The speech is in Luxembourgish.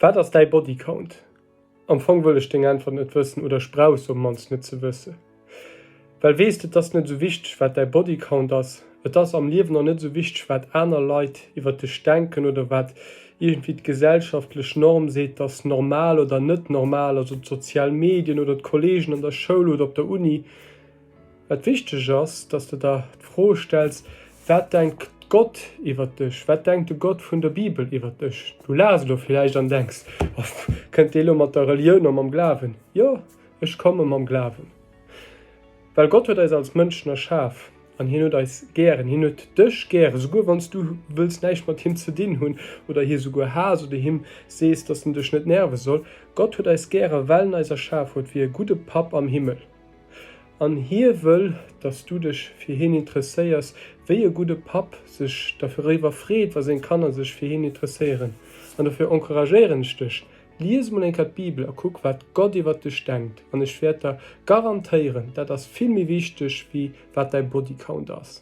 Wat ass däi Bodycount? Am Fong wëll ech deng Äntwert net wëssen, oder ech brauch se op mannst net ze wëssen. Well weess de, et ass net esou wichteg wat däi Bodycount ass, et ass am Liewen och net esou wichteg wat aner Leit iwwer dech denken oder wat iergendwéi d'gesellschaftlech Norm seet, dass normal oder net normal ass, oder d'sozial Medien oder d'Kollegen an der Schoul oder op der Uni. Wat wichteg ass, dass de der d'Fro stells, Wat denkt Gott iwwer dech? Wat denkt de Gott vun der Bibel iwwer dech? Du laachs elo villäicht an denks, Oh, kënnt dee elo mat der Relioun a mam Glawen? Jo, ech komme mam Glawen. Well Gott huet eis als Mënschen erschaf an hien huet eis gären. Hien huet dech gären, souguer wann s du wëlls näischt mat him ze dinn hunn oder hie souguer haass oder him sees, dass en dech net nerve soll. Gott huet eis gären, well en eis erschaf huet wéi e gudde Papp am Himmel. An hie wëll, dass du dech fir hien interesséiers, wéi e gudde Papp sech doriwwer freet, wa seng Kanner sech fir hien interesséieren. An dofir encouragéieren ech dech, Lies mol eng Kéier d'Bibel a kuck, wat Gott iwwer dech denkt. An ech wäert der garantéieren, dat ass vill méi wichteg, wéi wat däi Bodycount ass.